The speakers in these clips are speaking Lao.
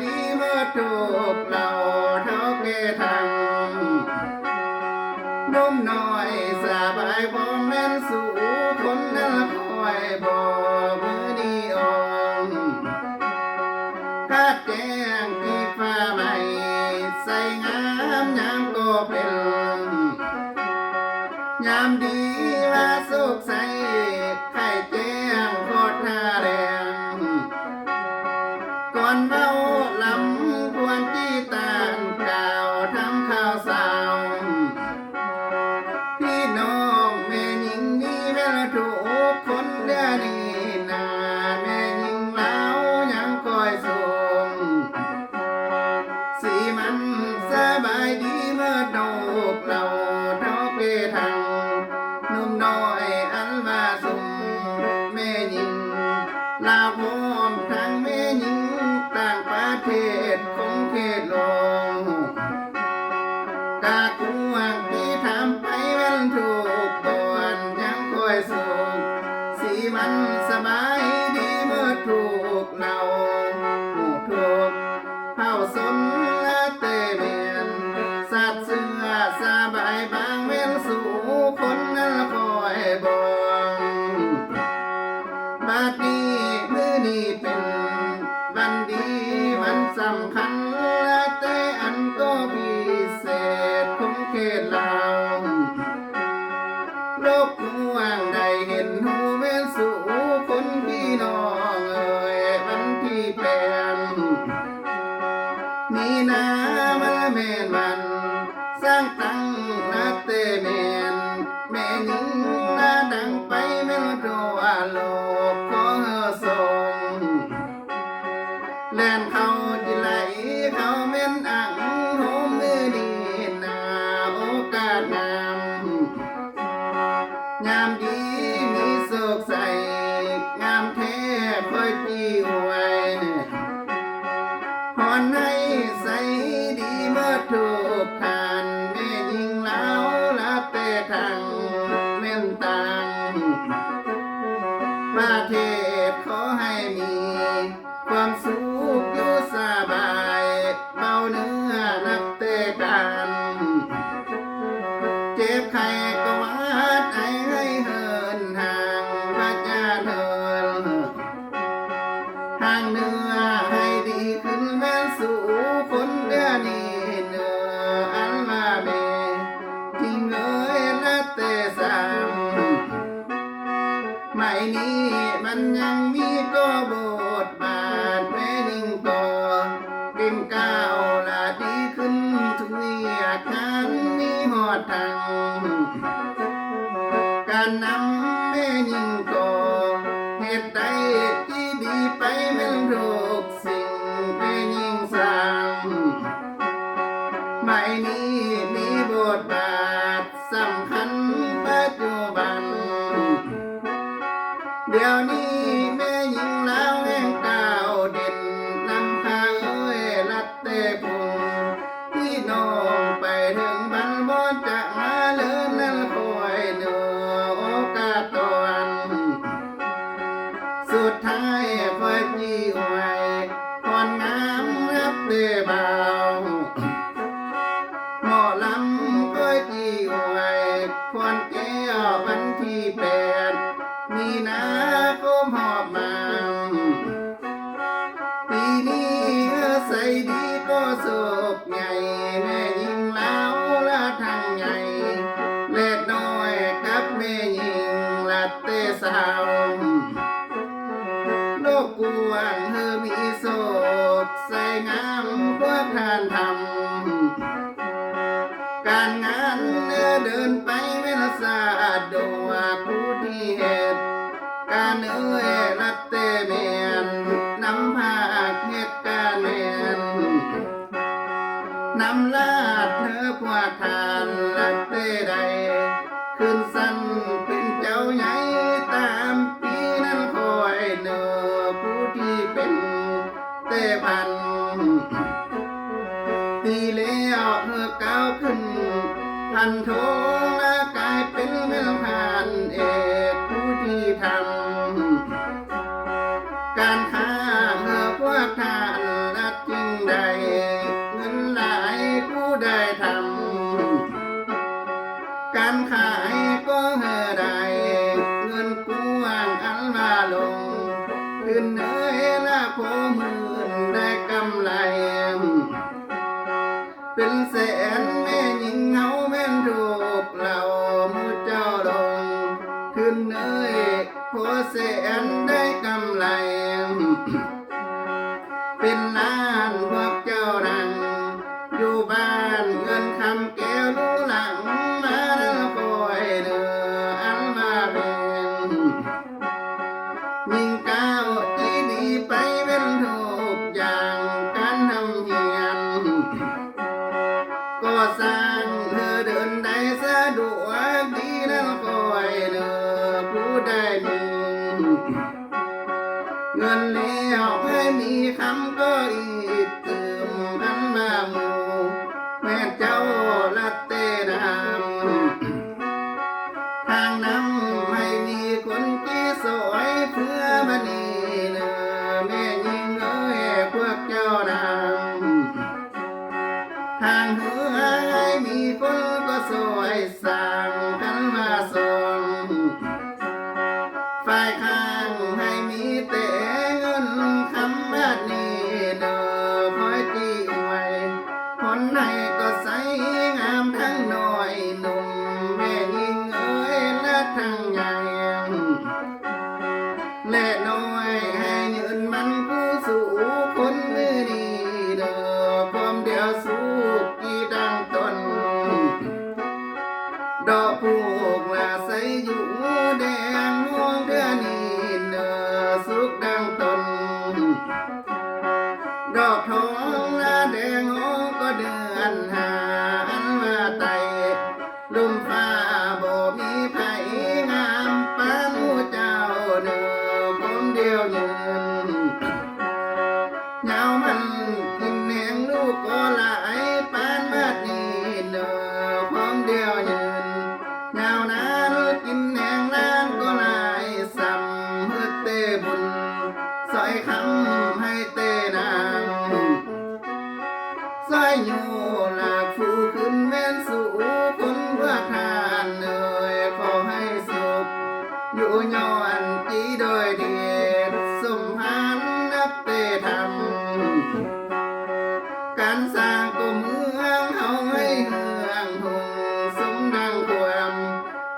ດີໝົດທຸກເຫຼົ່າເຖົ້າແກ່ທັງ ໜຸ່ມນ້ອຍສະບາຍບໍ່ແມ່ນສູ່ຄົນນັ້ນລະຂ້ອຍບອກມື້ນີ້ອ່ອງ ກະແຈ້ງປີກຟ້າໃໝ່ໃສງາມຍາມກໍເປັນ ຍາມດີວ່າໂຊກໄຊ ໄຂ່ແຈ້ງໂຄດທ່າແລງ ກ່ອນເວົ້າລຳຄວນຈີຕານກ່າວທຳຂ່າວສາວ ພີ່ນ້ອງແມ່ຍິງມີແວວທຸກຄົນເດືອນີ້ນາ ແມ່ຍິງລາວຍັງຄອຍສົ່ງ ສີມັນສະບາຍດີເໝິດທຸກເຫຼົ່າເຖົ້າແກ່ທັງ ໜຸ່ມນ້ອຍອັນວ່າຊຸມແມ່ຍິງລາວ ພ້ອມທັງແມ່ຍິງຕ່າງປະເທດຂົງເຂດໂລກ ກະກວ້າງທີ່ຖາມໄປແມ່ນທຸກບ່ອນຍັງຄອຍສຸກ ສີມັນສະບາຍດີເໝິດທຸກເຫຼົ່າ ທຸກເຜົ່າຊົນລະແຕ່ແມ່ນ ຊາດເຊື້ອສະບາຍບາງແມ່ນສູ່ຄົນນັ້ນລະຄ່ອຍບອກ ບັດນີ້ມື້ນີ້ເປັນວັນດີວັນສຳຄັນ ລະແຕ່ອັນກໍພິເສດຂົງເຂດລາວ ໂລກກວ້າງໄດ້ເຫັນຮູ້ແມ່ນສູ່ຄົນພີ່ນ້ອງເອີຍ ວັນທີແປດ ມີນາມາແມ່ນວັນສ້າງຕັ້ງນາແຕ່ແມ່ນ ແມ່ຍິງນາດັງໄປແມ່ນທົ່ວໂລກຂໍເຮີສົ່ງ ແລ່ນເຂົ້າຈີໄຫຼເຂົ້າແມ່ນອັງໂຮມມື້ນີ້ນາໂອກາດງາມ ຍາມດີມີໂຊກໄຊ ງາມແທ້ຂ້ອຍຈີອວຍ ພອນໃຫ້ໃສດີເໝິດທຸກທ່ານ ແມ່ຍິງລາວລະແຕ່ທັງແມ່ນຕ່າງປະເທດ ຂໍໃຫ້ມີ ຄວາມສຸກຢູ່ສະບາຍ ເບົາເນື້ອນັບແຕ່ການ ເຈັບໄຂ້ກະຫວັດໄອໄຫເຫີນຫ່າງ ພະຍາດເຫີນຫ່າງເນື້ອໃຫ້ດີຂຶ້ນແມ່ນສູ່ຄົນເດືອນີ້ເນີ ອັນວ່າແມ່ຈິງເອີຍລະແຕ່ສາມ ໄໝນີ້ມັນຍັງມີກໍບົດບາດ ແມ່ຍິງກໍເກັ່ງກ້າວລະດີຂຶ້ນທຸກວຽກງານ ມີຮອດທັງການນຳ ແມ່ຍິງກໍເຮັດໄດ້ທີ່ດີໄປແມ່ນທຸກສິ່ງ ແມ່ຍິງສ້າງ ໄໝນີ້ມີບົດບາດສຳຄັນປັດຈຸບັນ ດຽວນີ້ແມ່ຍິງລາວແຫ່ງກ້າວເດັ່ນ ນຳພາເອີຍລັດແຕ່ພຸ້ນ ພີ່ນ້ອງໄປເຖິງບັນ ບໍ່ຈະມາເລີນນັ້ນຄ່ອຍເນີໂອກາດຕອນ ສຸດທ້າຍຂ້ອຍຈີອວຍ ພອນງາມນັບແຕ່ບ່າວ ໝໍລຳຂ້ອຍຈີອວຍ ພອນແກ້ວວັນທີແປດ ມີນາຄົບຮອບມາ ປີນີ້ເຮີໃສດີກໍໂຊກໃຫຍ່ ແມ່ຍິງລາວລະທັງໃຫຍ່ ແລະນ້ອຍກັບແມ່ຍິງລັດແຕ່ສາວ ໂລກກວ້າງເຮີມີໂຊກ ໃສງາມພວກທ່ານທຳ ການງານເດີນໄປແມ່ນສະດວກ ຜູ້ທີ່ເຮັດການເອີຍລັດແຕ່ແມ່ນ ນຳພາເຮັດການແມ່ນ ນຳລາດເຮີພວກທ່ານລັດແຕ່ໃດ ຂຶ້ນຊັ້ນເປັນເຈົ້າໃຫຍ່ຕາມປີນັ້ນຄ່ອຍເນີ ຜູ້ທີ່ເປັນແຕ່ພັນ ປີແລ້ວເຮີກ້າວຂຶ້ນພັນໂທ ລະກາຍເປັນແມ່ນພັນເອກ ຜູ້ທີ່ທຳການຄ້າເຮີພວກທ່ານລະ ຈຶ່ງ ອັນຂາຍກໍໃຫ້ໄດ້ເງິນກວ້າງ ອັນວ່າລົງທຶນເອີຍລະພໍໝື່ນໄດ້ກຳໄລ ເປັນແສນແມ່ຍິງເຮົາແມ່ນທຸກເຫຼົ່າ ໝູ່ເຈົ້າລົງທຶນເອີຍພໍແສນໄດ້ກຳໄລ ເປັນລ້ານພວກເຈົ້ານັ່ງຢູ່ບ້ານເຮືອນຄຳແກ້ວ ລູຫຼັງມານຳຂ້ອຍເດີ ອັນວ່າແມ່ນຍິງກ້າວທີ່ດີໄປແມ່ນທຸກຢ່າງ ການຮ່ຳຮຽນກໍ່ສ້າງເດີ ເດີນໄດ້ສະດວກດີນຳຂ້ອຍເດີ ຜູ້ໃດມີ ເງິນແລ້ວໃຫ້ມີຄຳກໍອີກຕື່ມ ອັນວ່າໝູ່ແມ່ນເຈົ້າລັດແຕ່ນຳ ທາງນຳໃຫ້ມີຄົນທີ່ຊ່ອຍເຫຼືອບັດນີ້ເນີ ແມ່ຍິງເອີຍພວກເຈົ້ານຳ ທາງເຮືອໃຫ້ມີຄົນກໍຊ່ອຍສ້າງ ຄັນວ່າຊ່ອງ ຝ່າຍຂ້າງໃຫ້ມີແຕ່ເງິນຄຳ ບາດນີ້ເດີ ຂ້ອຍຊິອວຍພອນໃຫ້ກໍໃສງາມ ທັງນ້ອຍໜຸ່ມ ແມ່ຍິງເອີຍ ແລະທັງໃຫຍ່ ແລະນ້ອຍ ໃຫ້ຍືນໝັ້ນຄູ່ສູ່ຄົນມື້ນີ້ເດີ ຄວາມດຽວສຸກທີ່ຕັ້ງຕົນ ດອກຜູກລາໃສຢູ່ແດງຮອງເທື່ອນີ້ເນີ ສຸກດັ່ງຕົ້ນດອກທອງລາແດງຮອງກໍເດືອນຫ້າ ອັນວ່າໄຕລົມຟ້າບໍ່ມີໃຜງາມປານໝູ່ເຈົ້າເນີ ຄວາມດຽວຍືນ ຍາວໝັ້ນກິນແຮງລູກກໍຫຼາຍປານບາດນີ້ເນີ ຄວາມດຽວຍືນຍາວນານ ກິນແຮງຫຼານກໍຫຼາຍສ່ຳ ເຮັດແຕ່ບຸນຊ່ອຍຄຳໃຫ້ແຕ່ນາງ ຊ່ອຍໂຍລາກຟູຂຶ້ນແມ່ນສູ່ຄົນພວກທ່ານເອີຍ ຂໍໃຫ້ສຸກ ຢູ່ຍ້ອນຈີໂດຍເດດສົມພານນັບແຕ່ທຳ ການສ້າງຕົວເມືອງເຮົາໃຫ້ເຮືອງຮຸ່ງ ສົມດັ່ງຄວາມ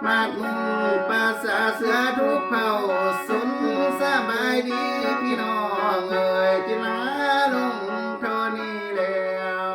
ມາດມຸ່ງ ປາສາເສືອທຸກເຜົ່າຊົນ ສະບາຍດີພີ່ນ້ອງເອີຍ ກິລາລົງເທົ່ານີ້ແລ້ວ.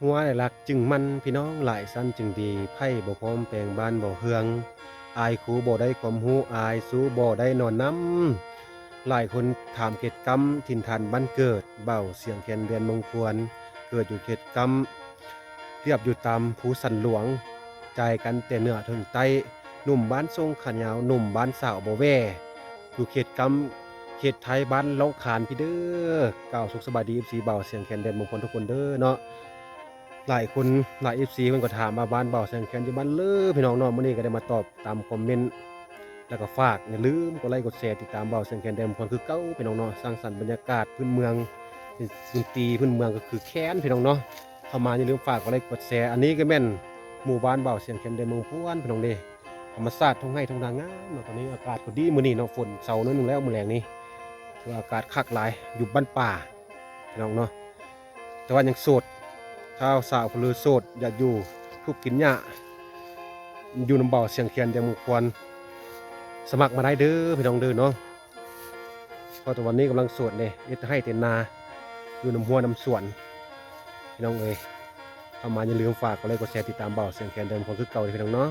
ຫົວໄດ້ລັກຈຶ່ງມັນ ພີ່ນ້ອງຫຼາຍຊັ້ນຈຶ່ງດີ ໃຜບໍ່ພ້ອມແປງບ້ານບໍ່ເຮືອງ ອາຍຄູບໍ່ໄດ້ຄວາມຮູ້ ອາຍຊູບໍ່ໄດ້ນອນນຳ. ຫຼາຍຄົນຖາມເຂດກຳ ຖິ່ນຖານບ້ານເກີດ ບ່າວສຽງແຄນແດນເມືອງພວນ ເກີດຢູ່ເຂດກຳ ລຽບຢູ່ຕາມພູສັນຫຼວງ ຈ່າຍກັນແຕ່ເໜືອເຖິງໃຕ້ ໜຸ່ມບ້ານຊົງຂາຍາວ ໜຸ່ມບ້ານສາວບໍ່ແວ່ ຢູ່ເຂດກຳ ເຂດໄທ ບ້ານລ້ອງຄານພີ້ເດີ. ກ່າວສຸກສະບາຍດີ ເອັຟຊີ ບ່າວສຽງແຄນແດນເມືອງພວນທຸກຄົນເດີເນາະ. ຫຼາຍຄົນ ຫຼາຍເອັຟຊີເພິ່ນກໍຖາມວ່າ ບ້ານບ່າວສຽງແຄນຢູ່ບ້ານເລີ ພີ່ນ້ອງເນາະ. ມື້ນີ້ກໍໄດ້ມາຕອບຕາມຄອມເມັນ ແລ້ວກໍຝາກຢ່າລືມກົດໄລກົດແຊ ຕິດຕາມບ່າວສຽງແຄນແດນເມືອງພວນຄືເກົ່າ ພີ່ນ້ອງເນາະ. ສ້າງສັນບັນຍາກາດພື້ນເມືອງ ເປັນດົນຕີພື້ນເມືອງກໍຄືແຄນ ພີ່ນ້ອງເນາະ. ເຂົ້າມາຢ່າລືມຝາກກົດໄລກົດແຊ. ອັນນີ້ກໍແມ່ນໝູ່ບ້ານບ່າວສຽງແຄນແດນເມືອງພວນ ພີ່ນ້ອງເດ້. ທຳມະຊາດ ທົ່ງໄຮ່ທົ່ງນາງາມເນາະ. ຕອນນີ້ອາກາດກໍດີມື້ນີ້ເນາະ ຝົນເຊົາໜ້ອຍໜຶ່ງແລ້ວມື້ແລງນີ້ ຖືວ່າອາກາດຄັກຫຼາຍ ຢູ່ບ້ານປ່າ ພີ່ນ້ອງເນາະ. ແຕ່ວ່າຍັງໂສດ ຖ້າສາວຜູ້ຫຼືໂສດ ຢາກຢູ່ທຸກກິນຫຍ້າ ຢູ່ນຳບ່າວສຽງແຄນແດນເມືອງພວນ ສະໝັກມາໄດ້ເດີ ພີ່ນ້ອງເດີເນາະ. ເພາະຕອນນີ້ກຳລັງສວນເດ້ ເຮັດໄຮ່ເຮັດນາ ຢູ່ນຳຮົ້ວນຳສວນ ພີ່ນ້ອງເອີຍ. ເຂົ້າມາຢ່າລືມຝາກກົດໄລກົດແຊ ຕິດຕາມບ່າວສຽງແຄນເດີນຄົນຄືເກົ່າເດີ ພີ່ນ້ອງເນາະ.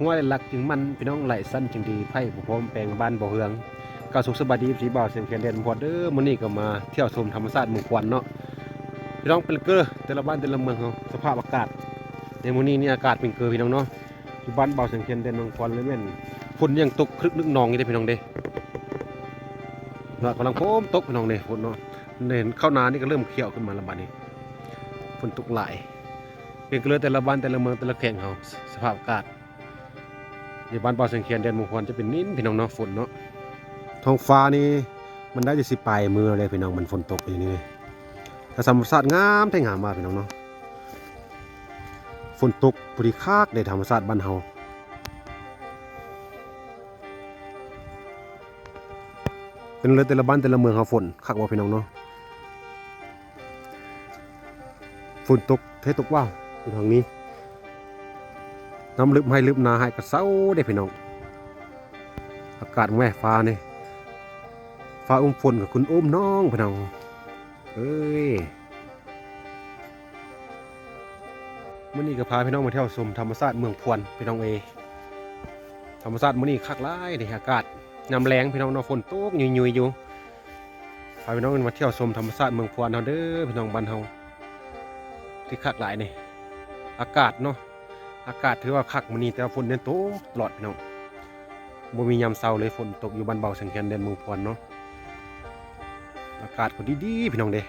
ຫົວໄຫຼຫຼັກຈຶ່ງໝັ້ນ ພີ່ນ້ອງ ໄຫຼສັ້ນຈຶ່ງດີ ໄພບໍ່ພອມແປງບ້ານບໍ່ເຮືອງ. ກໍສຸກສະບາຍດີ ເອັຟຊີ ບ່າວສຽງແຄນແດນເມືອງພອນເດີ. ມື້ນີ້ກໍມາທ່ຽວຊົມທຳມະຊາດເມືອງພອນເນາະ ພີ່ນ້ອງ. ເປັນເກີ ແຕ່ລະບ້ານແຕ່ລະເມືອງເຮົາ ສະພາບອາກາດໃນມື້ນີ້ນີ້ ອາກາດເປັນເກີ ພີ່ນ້ອງເນາະ. ຢູ່ບ້ານບ່າວສຽງແຄນແດນເມືອງພອນເລີຍແມ່ນ ຝົນຍັງຕົກຄຶກນຶກນອງຢູ່ເດ້ ພີ່ນ້ອງເດ້. ເນາະ ກຳລັງໂຮມຕົກ ພີ່ນ້ອງເດ້ ຝົນເນາະ. ເຫັນເຂົ້ານານີ້ກໍເລີ່ມຂຽວຂຶ້ນມາແລ້ວບາດນີ້ ຝົນຕົກຫຼາຍ. ເປັນເກີແຕ່ລະບ້ານແຕ່ລະເມືອງແຕ່ລະແຂວງເຮົາ ສະພາບອາກາດ. ຢູ່ບ້ານບ່າວແສງຂຽນ ແດນເມືອງພອນ ຈະເປັນນິນ ພີ່ນ້ອງເນາະ ຝົນເນາະ. ທ້ອງຟ້ານີ້ມັນໄດ້ແຕ່ຊິປາຍມື້ແລ້ວເດ້ ພີ່ນ້ອງ ມັນຝົນຕົກຢູ່ນີ້. ແຕ່ທຳມະຊາດງາມແທ້ງາມວ່າ ພີ່ນ້ອງເນາະ. ຝົນຕົກພໍດີຄັກເດ້ ທຳມະຊາດບ້ານເຮົາ. ເປັນເລີຍແຕ່ລະບ້ານແຕ່ລະເມືອງເຮົາ ຝົນຄັກບໍ່ ພີ່ນ້ອງເນາະ. ຝົນຕົກແທ້ຕົກວ່າຢູ່ທາງນີ້ ນ້ຳລຶບໄຮ່ລຶບນາໃຫ້ກໍເຊົາເດ້ພີ່ນ້ອງ. ອາກາດແມ່ຟ້ານີ້ ຟ້າອຸ້ມຝົນກໍຄຸນອຸ້ມນ້ອງພີ່ນ້ອງເອີຍ. ມື້ນີ້ກໍພາພີ່ນ້ອງມາທ່ຽວຊົມທຳມະຊາດເມືອງພວນພີ່ນ້ອງເອີຍ. ທຳມະຊາດມື້ນີ້ຄັກຫຼາຍເດ້ ອາກາດຍາມແລງພີ່ນ້ອງເນາະ ຝົນຕົກຫຍຸຍໆຢູ່. ພາພີ່ນ້ອງມາທ່ຽວຊົມທຳມະຊາດເມືອງພວນເຮົາເດີ ພີ່ນ້ອງບ້ານເຮົາ ທີ່ຄັກຫຼາຍນີ້. ອາກາດເນາະ ອາກາດຖືວ່າຄັກມື້ນີ້ ແຕ່ວ່າຝົນຍັງຕົກຕະຫຼອດພີ່ນ້ອງ ບໍ່ມີຍາມເຊົາເລີຍ. ຝົນຕົກຢູ່ບ້ານເບົາແສງແຄນ ແດນເມືອງພວນເນາະ ອາກາດກໍດີໆ ພີ່ນ້ອງເດ້.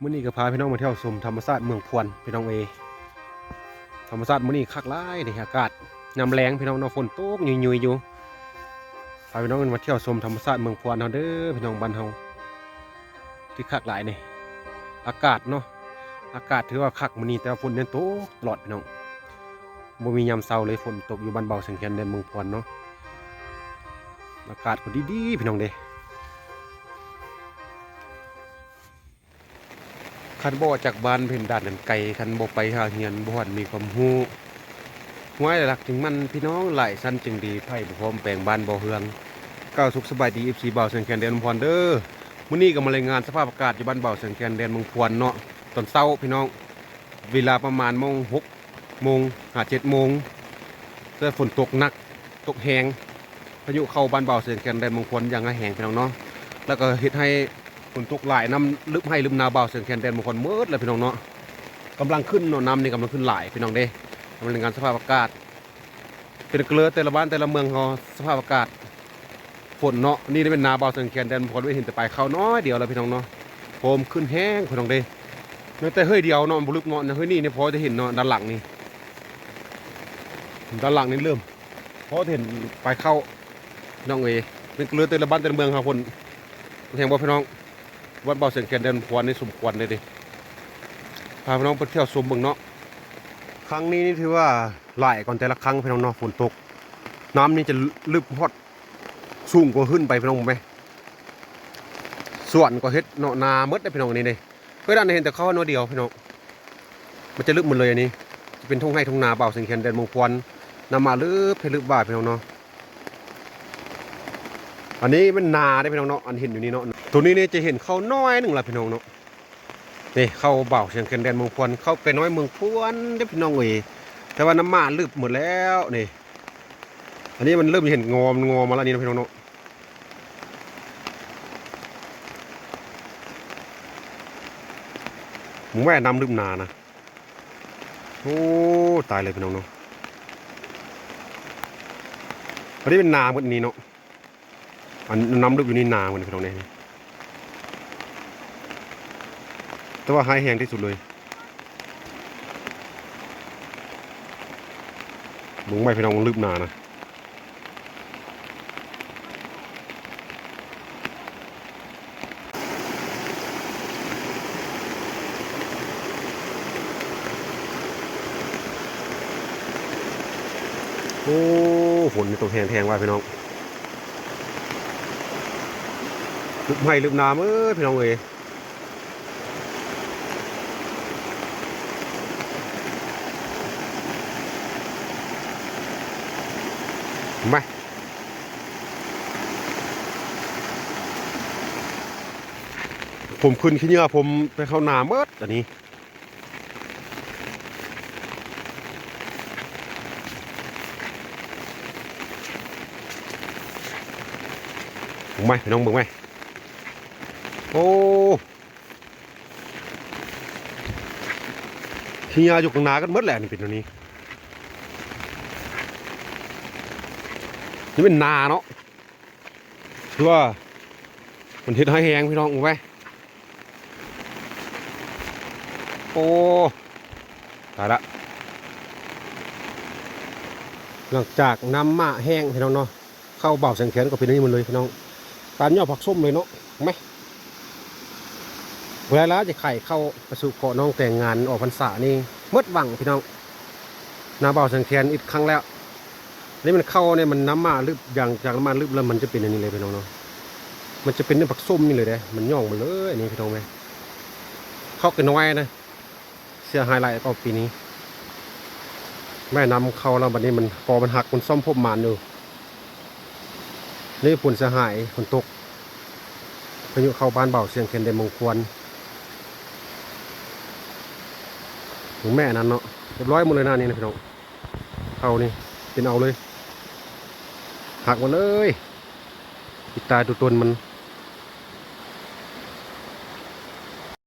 ມື້ນີ້ກໍພາພີ່ນ້ອງມາທ່ຽວຊົມທຳມະຊາດເມືອງພວນພີ່ນ້ອງເອີຍ. ທຳມະຊາດມື້ນີ້ຄັກຫຼາຍເດ້ ອາກາດຍາມແລງພີ່ນ້ອງເນາະ ຝົນຕົກຫຍຸຍໆຢູ່. ພາພີ່ນ້ອງມາທ່ຽວຊົມທຳມະຊາດເມືອງພວນເຮົາເດີພີ່ນ້ອງ ບ້ານເຮົາທີ່ຄັກຫຼາຍນີ້. ອາກາດເນາະ ອາກາດຖືວ່າຄັກມື້ນີ້ ແຕ່ວ່າຝົນຍັງຕົກຕະຫຼອດພີ່ນ້ອງ. ບໍ່ມີຍາມເຊົາເລີຍ ຝົນຕົກຢູ່ບ້ານບ່າວແສງແຄນ ແດນເມືອງພວນເນາະ. ອາກາດກໍດີໆ ພີ່ນ້ອງເດ້. ຄັນບໍ່ອອກຈາກບ້ານເພິ່ນ ດ່ານນັ້ນໄກ ຄັນບໍ່ໄປຫາຮຽນ ບໍ່ຮອດມີຄວາມຮູ້. ຫ້ວຍ ຫຼັກຈຶ່ງໝັ້ນພີ່ນ້ອງ ຫຼາຍຊັ້ນຈຶ່ງດີ ໃຜບໍ່ພ້ອມແປງບ້ານບໍ່ເຮືອງ. ກ່າວສຸກສະບາຍດີ ເອັຟຊີ ບ່າວແສງແຄນ ແດນເມືອງພວນເດີ. ມື້ນີ້ກໍມາລາຍງານສະພາບອາກາດຢູ່ບ້ານບ່າວແສງແຄນ ແດນເມືອງພວນເນາະ ຕອນເຊົ້າພີ່ນ້ອງ ເວລາປະມານໂມງ ຫົກໂມງຫາເຈັດໂມງ ແຕ່ຝົນຕົກໜັກ ຕົກແຮງ ພາຍຸເຂົ້າບ້ານບ່າວແສງແຄນ ແດນເມືອງພວນຢ່າງຮ້າຍແຮງພີ່ນ້ອງເນາະ. ແລ້ວກໍເຮັດໃຫ້ຝົນຕົກຫຼາຍ ນ້ຳລຶບໄຮ່ລຶບນາບ່າວແສງແຄນ ແດນເມືອງພວນໝົດແລ້ວພີ່ນ້ອງເນາະ. ກຳລັງຂຶ້ນເນາະ ນ້ຳນີ້ກຳລັງຂຶ້ນຫຼາຍພີ່ນ້ອງເດ້. ກຳລັງລາຍງານສະພາບອາກາດ ເປັນເກືອແຕ່ລະບ້ານແຕ່ລະເມືອງເຮົາ ສະພາບອາກາດຝົນເນາະ. ນີ້ແມ່ນນາບ່າວແສງແຄນ ແດນເມືອງພວນ ເຫັນແຕ່ປາຍເຂົ້າໜ້ອຍດຽວແລ້ວພີ່ນ້ອງເນາະ. ໂຮມຂຶ້ນແຮງພີ່ນ້ອງເດ້. ຍັງແຕ່ເຮີ້ຍດຽວເນາະ ບໍ່ລຶກເນາະ ເຮີ້ຍນີ້ນີ້ພໍຈະເຫັນເນາະ ດ້ານຫຼັງນີ້ ດ້ານຫຼັງນີ້ເລີ່ມ ພໍຈະເຫັນປາຍເຂົ້າພີ່ນ້ອງເອີຍ. ເປັນເກືອແຕ່ລະບ້ານແຕ່ລະເມືອງເຮົາພຸ້ນ ແຮງບໍ່ພີ່ນ້ອງ? ວັດບ່າວແສງແຄນ ແດນເມືອງພວນນີ້ສົມຄວນເດ້ ພາພີ່ນ້ອງໄປທ່ຽວຊົມເບິ່ງເນາະ. ຄັ້ງນີ້ນີ້ຖືວ່າຫຼາຍກວ່າແຕ່ລະຄັ້ງພີ່ນ້ອງເນາະ ຝົນຕົກ ນ້ຳນີ້ຈະລຶບຮອດສູງກວ່າຂຶ້ນໄປພີ່ນ້ອງເບິ່ງແມ. ສວນກໍເຮັດເນາະ ນາໝົດເດ້ພີ່ນ້ອງ ອັນນີ້ເດ້. ເອີ ດ້ານນີ້ເຫັນແຕ່ເຂົ້າໜ້ອຍດຽວພີ່ນ້ອງ ມັນຈະລຶບໝົດເລີຍ. ອັນນີ້ຈະເປັນທົ່ງໄຮ່ທົ່ງນາບ່າວແສງແຄນ ແດນເມືອງພວນ ນ້ຳມາລຶບແທ້ລຶບວ່າພີ່ນ້ອງເນາະ. ອັນນີ້ແມ່ນນາເດ້ພີ່ນ້ອງເນາະ ອັນເຫັນຢູ່ນີ້ເນາະ. ໂຕນີ້ນີ້ຈະເຫັນເຂົ້າໜ້ອຍໜຶ່ງລະພີ່ນ້ອງເນາະ. ນີ້ເຂົ້າບ່າວແສງແຄນ ແດນເມືອງພວນ ເຂົ້າໄກ່ນ້ອຍເມືອງພວນເດ້ພີ່ນ້ອງເອີຍ. ແຕ່ວ່ານ້ຳມາລຶບໝົດແລ້ວນີ້. ອັນນີ້ມັນເລີ່ມເຫັນງອມ ງອມມາແລ້ວນີ້ເນາະພີ່ນ້ອງເນາະ. ເບິ່ງແມ່ ນ້ຳລຶບນານະ. ໂອ້ ຕາຍເລີຍພີ່ນ້ອງເນາະ. ອັນນີ້ເປັນນາໝົດນີ້ເນາະ. ອັນນ້ຳລຶບຢູ່ນີ້ນາໝົດພີ່ນ້ອງເດ້. ແຕ່ວ່າຮ້າຍແຮງທີ່ສຸດເລີຍ. ເບິ່ງໄມ້ພີ່ນ້ອງ ມັນລຶບໜານະ. ໂອ້ ຝົນນີ້ຕົກແຮງແທ້ວ່າພີ່ນ້ອງ. ລຶບໄຮ່ລຶບນາເອີຍ ພີ່ນ້ອງເອີຍ. ມາ ຜົມຂຶ້ນຂີ້ເຫຍື້ອ ຜົມໄປເຂົ້າໜ້າໝົດອັນນີ້. ເບິ່ງໄໝ ພີ່ນ້ອງເບິ່ງໄໝ. ໂອ້ ເຫື່ອຢູ່ກາງໜ້າກັນໝົດແຫຼະ ນີ້ເປັນແນວນີ້. ນີ້ເປັນນາເນາະ ຄືວ່າມັນເຮັດຮ້າຍແຮງພີ່ນ້ອງເອີຍ. ໂອ້ ຕາຍລະ ຫຼັງຈາກນ້ຳໝາກແຫ້ງພີ່ນ້ອງເນາະ ເຂົ້າບ່າວແສງແຄນກໍເປັນອັນນີ້ໝົດເລີຍພີ່ນ້ອງ. ການຫຍໍ້ຜັກສົ້ມເລີຍເນາະ ແມະ ເວລາຈະຂາຍເຂົ້າໄປສູ່ເຄາະນ້ອງແຕ່ງງານອອກພັນສານີ້ໝົດຫວັງພີ່ນ້ອງ. ນາບ່າວແສງແຄນອີກຄັ້ງແລ້ວ. ນີ້ມັນເຂົ້ານີ້ມັນນ້ຳໝາກລຶບ ຢ່າງຈາກນ້ຳໝາກລຶບແລ້ວມັນຈະເປັນອັນນີ້ເລີຍພີ່ນ້ອງເນາະ. ມັນຈະເປັນນຳຜັກສົ້ມນີ້ເລີຍເດ້ ມັນຫຍໍ້ໝົດເລີຍອັນນີ້ພີ່ນ້ອງແມະ. ເຂົ້າກໍນ້ອຍນະ ເສຍຫາຍຫຼາຍກໍປີນີ້. ແມ່ນ້ຳເຂົ້າແລ້ວບັດນີ້ມັນ ກໍມັນຫັກ ມັນສ້ອມພົບມານຢູ່. ນີ້ຜົນເສຍຫາຍ ຝົນຕົກ ພາຍຸເຂົ້າບ້ານບ່າວແສງແຄນ ແດນເມືອງຄວນ. ແມ່ອັນນັ້ນເນາະ ຮຽບຮ້ອຍໝົດເລີຍນະ ນີ້ນະພີ່ນ້ອງ. ເຂົ້ານີ້ເປັນເອົາເລີຍ ຫັກໝົດເລີຍ. ອີກຕາຕົວຕົນມັນ